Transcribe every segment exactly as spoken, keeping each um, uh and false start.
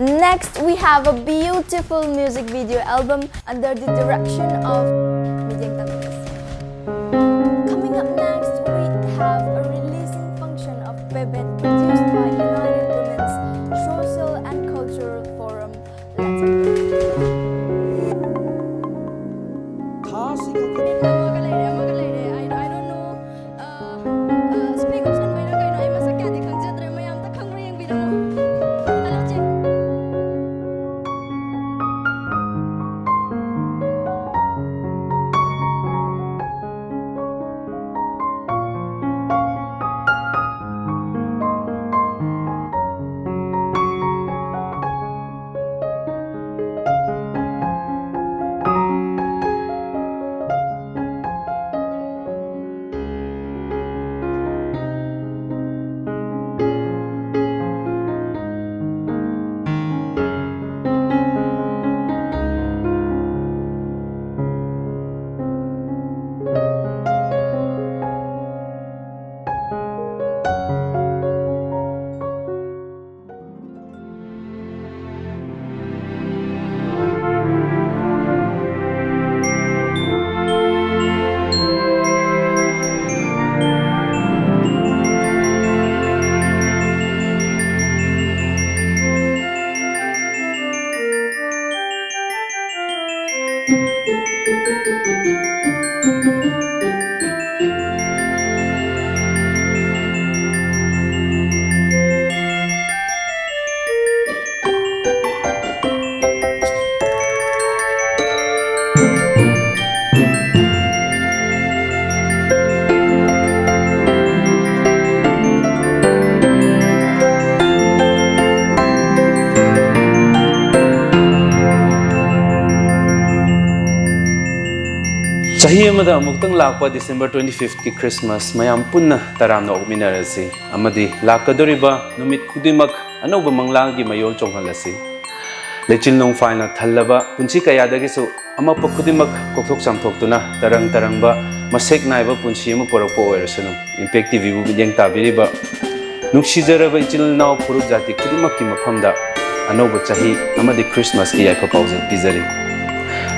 Next, we have a beautiful music video album under the direction of Midyeng Tamis. Coming up next, we have a releasing function of Bebet, produced by United Women's Social and Cultural Forum. Let's go. ꯑꯃꯒ ꯂꯩꯔꯦ, ꯑꯃꯒ ꯂꯩꯔꯦ꯫ I, I don't know. ꯑ, ꯑ, spec ꯎꯞꯁꯟꯕꯩꯔꯥ ꯀꯩꯅꯣ, ꯑꯩ ꯃꯁꯛ ꯀꯌꯥꯗꯤ ꯈꯪꯖꯗ꯭ꯔꯦ꯫ ꯃꯌꯥꯝ ꯑꯝꯇ ꯈꯪꯕ꯭ꯔꯥ ꯌꯦꯡꯕꯤꯔꯝꯃꯣ꯫ Hello, ꯆꯦ꯫ ꯆꯍꯤ ꯑꯃꯗ ꯑꯃꯨꯛꯇꯪ ꯂꯥꯛꯄ December twenty fifth ꯀꯤ Christmas ꯃꯌꯥꯝ ꯄꯨꯟꯅ ꯇꯔꯥꯝꯅ ꯑꯣꯛꯃꯤꯟꯅꯔꯁꯤ ꯑꯃꯗꯤ ꯂꯥꯛꯀꯗꯧꯔꯤꯕ ꯅꯨꯃꯤꯠ ꯈꯨꯗꯤꯡꯃꯛ ꯑꯅꯧꯕ ꯃꯪꯂꯥꯒꯤ ꯃꯌꯣꯜ ꯆꯣꯡꯍꯜꯂꯁꯤ꯫ ꯂꯩꯆꯤꯜ ꯅꯣꯡꯐꯥꯏꯅ ꯊꯜꯂꯕ ꯄꯨꯟꯁꯤ ꯀꯌꯥꯗꯒꯤꯁꯨ ꯑꯃꯣꯠꯄ ꯈꯨꯗꯤꯡꯃꯛ ꯀꯣꯛꯊꯣꯛ ꯆꯥꯝꯊꯣꯛꯇꯨꯅ ꯇꯔꯪ ꯇꯔꯪꯕ ꯃꯁꯦꯛ ꯅꯥꯏꯕ ꯄꯨꯟꯁꯤ ꯑꯃ ꯄꯨꯔꯛꯄ ꯑꯣꯏꯔꯁꯅꯨ꯫ Impact TVꯕꯨ ꯃꯤꯠꯌꯦꯡ ꯇꯥꯕꯤꯔꯤꯕ ꯅꯨꯡꯁꯤꯖꯔꯕ ꯏꯆꯤꯜ ꯏꯅꯥꯎ ꯐꯨꯔꯨꯞ ꯖꯥꯇꯤ ꯈꯨꯗꯤꯡꯃꯛꯀꯤ ꯃꯐꯝꯗ ꯑꯅꯧꯕ ꯆꯍꯤ ꯑꯃꯗꯤ ꯈ꯭ꯔꯤꯁꯃꯥꯁꯀꯤ ꯌꯥꯏꯐ ꯄꯥꯎꯖꯦꯜ ꯄꯤꯖꯔꯤ꯫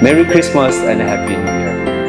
Merry Christmas and a Happy New Year!